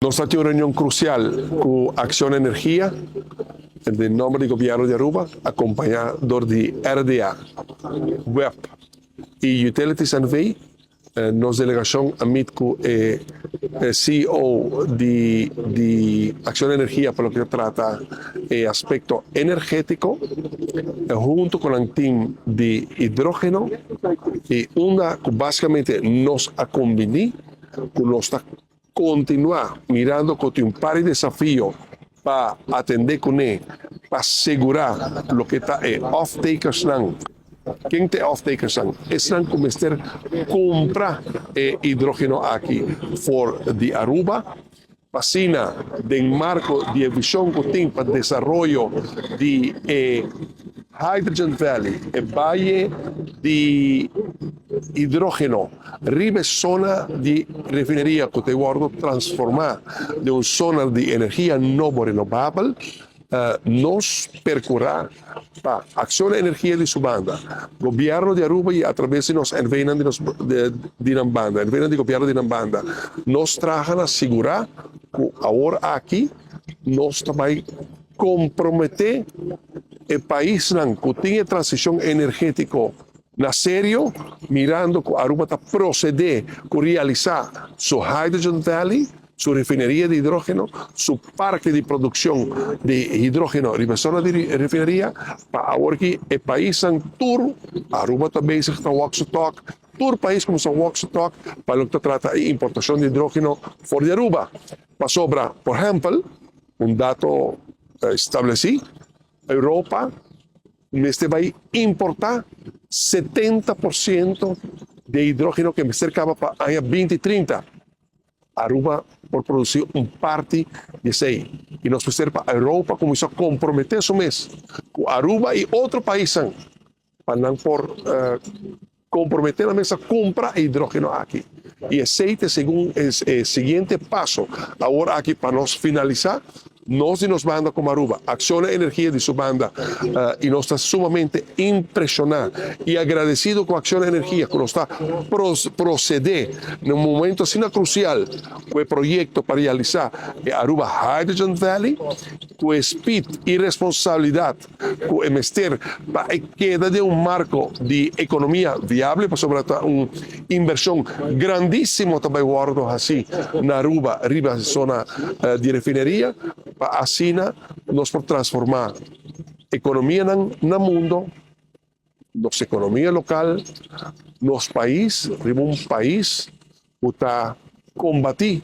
Nos a tin un reunion crucial cu Acciona Energia, den nomber di Gobierno di Aruba, acompaña door di RDA, web y Utilities NV. Nos delegacion a meet cu e CEO di di Acciona Energia pa loke ta trata e aspecto energetico, hunto cu nan team di hidrogeno y unda cu basicamente nos a combini cu nos ta Kontinuá mirando ku tin un par di desafio pa atendé kuné pa segurá loke ta e off-takersnan. Ken ta e off-takersnan? Esnan ku mester kumpra e hidrógeno aki for di Aruba. Pa asina den marko di e vishon ku tin pa desaroyo di e Hydrogen Valley, e baye di hidrógeno, Riba e zona di refineria cu ta wordo transforma den un zona di energia nobo renobabel, nos percura pa Acciona Energia di su banda, Gobierno di Aruba y atraves di nos NVnan di nos di nan banda, NVnan di Gobierno di nan banda, nos traha na sigura cu awor aki nos ta bay compromete e paisnan cu tin e transicion energetico Na serio, mirando cu Aruba ta procede cu realisa su Hydrogen Valley, su refineria di hidrogeno, su parke di produccion di hidrogeno riba e zona di refineria, pa awor ki e paisnan tur, Aruba ta bezig ta wak su tok, tur pais cuminsa wak su tok pa loke ta trata e importacion di hidrogeno for di Aruba. Pasobra, por ehempel, un dato estableci, Europa Mester bai importá 70% di e hidrógeno ku mester kaba pa aña 2030. Aruba por produsí un parti di esei i nos mester pa Europa kuminsá komprometé su mes ku Aruba i otro paisnan pa nan por komprometé nan mes a kumpra e hidrógeno aki. I esei ta segun e siguiente paso awor aki pa nos finalisá. Nos di nos banda komo Aruba, Acciona Energia di su banda i nos ta sumamente impreshoná i agradesido ku Acciona Energia ku nos ta prosedé na un momento asina krusial ku e proyekto pa realisá e Aruba Hydrogen Valley ku e speed i responsabilidat ku e mester pa e keda den un marko di ekonomia viable pasobra ta un Invershon grandísimo ta bai wòrdu hasí na Aruba riba e zona di refineria pa asina nos por transformá ekonomianan na mundo, nos ekonomia lokal, nos pais riba un pais ku ta kombatí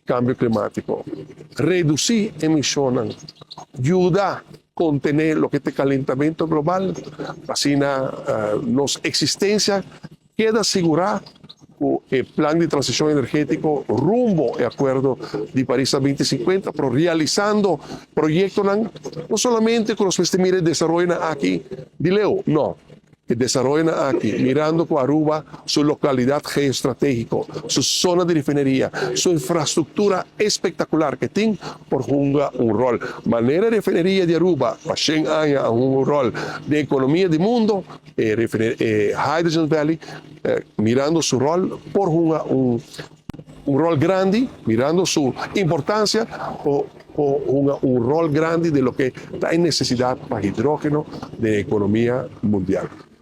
kambio klimátiko, redusí emishonnan, yuda kontené loke ta e kalentamentu global pa asina nos eksistensia Keda sigurá ku e plan di transishon energétiko rumbo e Akuerdo di Paris na 2050, pero realisando proyektonan no solamente ku nos mester mira e desaroyonan aki di leu, no, e desaroyonan aki mirando ku Aruba su lokalidat geostratégiko, su zona di refineria, su infrastruktura espektakular ke tin por hunga un ròl. Manera refineria di Aruba pa shen aña a hunga un ròl den ekonomia di mundo, E e Hydrogen Valley mirando su rol por hunga un un rol grandi, mirando su importancia por por hunga un rol grandi den loke ta e necesidad pa hidrogeno den e economia mundial.